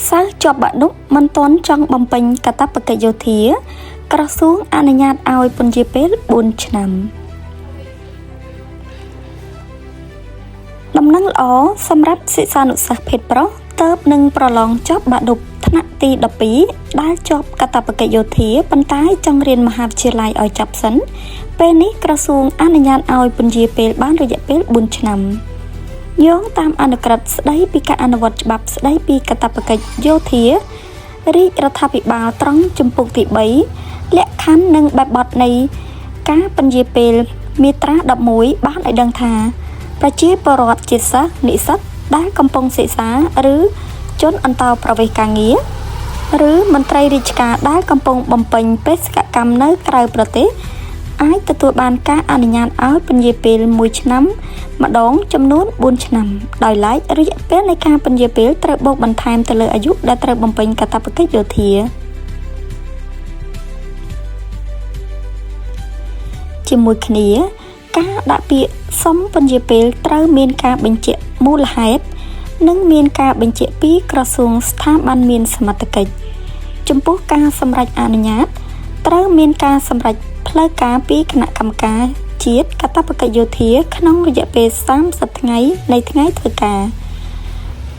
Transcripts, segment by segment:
សិស្សជាប់បាក់ឌុបមិនទាន់ចង់បំពេញកាតព្វកិច្ចយោធា ក្រសួងអនុញ្ញាតឲ្យពន្យារពេល4ឆ្នាំដំណឹងល្អសម្រាប់សិស្សានុសិស្សភេទប្រុសទើបនឹងប្រឡងចប់បាក់ឌុបថ្នាក់ទី12ដែលជាប់កាតព្វកិច្ចយោធាប៉ុន្តែចង់រៀនមហាវិទ្យាល័យឲ្យចប់សិនពេលនេះក្រសួងអនុញ្ញាតឲ្យពន្យារពេលបានរយៈពេល4ឆ្នាំយោងតាមអនុក្រឹត្យស្តីពីការអនុវត្តច្បាប់ស្តីពីកាតព្វកិច្ចយោធារាជរដ្ឋាភិបាលត្រង់ជំពូកទី3លក្ខខណ្ឌនិងបែបបទនៃការពន្យារពេលមាត្រា11បានឲ្យដឹងថាប្រជាពលរដ្ឋជាសិស្សនិស្សិតដែលកំពុងសិក្សាឬជនអន្តោប្រវេសន៍ការងារឬមន្ត្រីរាជការដែលកំពុងបំពេញបេសកកម្មនៅក្រៅប្រទេសអាចទទួលបានការអនុញ្ញាតឲ្យពន្យារពេល1ឆ្នាំម្ដងចំនួន4ឆ្នាំដោយឡែករយៈពេលនៃការពន្យារពេលត្រូវបូកបន្ថែមទៅលើអាយុដែលត្រូវបំពេញកាតព្វកិច្ចយោធាជាមួយគ្នាការដាក់ពាក្យសុំពន្យារពេលត្រូវមានការបញ្ជាក់មូលហេតុនិងមានការបញ្ជាក់ពីក្រសួងស្ថាប័នមានសមត្ថកិច្ចចំពោះការសម្រេចអនុញ្ញាតត្រូវមានការសម្រេចផ្លូវការពីគណៈកម្មការជាតិកាតព្វកិច្ចយោធាក្នុងរយៈពេល30ថ្ងៃនៃថ្ងៃធ្វើការ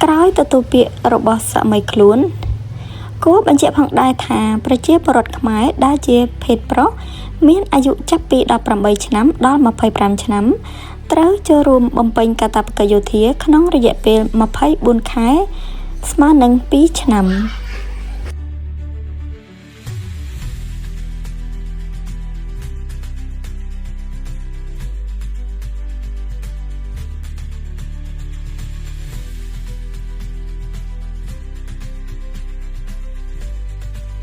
ក្រោយទទួលពាក្យរបស់សាមីខ្លួនគួរបញ្ជាក់ផងដែរថាប្រជាពលរដ្ឋខ្មែរដែលជាភេទប្រុសមានអាយុចាប់ពី18ឆ្នាំដល់25ឆ្នាំត្រូវចូលរួមបំពេញកាតព្វកិច្ចយោធាក្នុងរយៈពេល24ខែស្មើនឹង2ឆ្នាំ។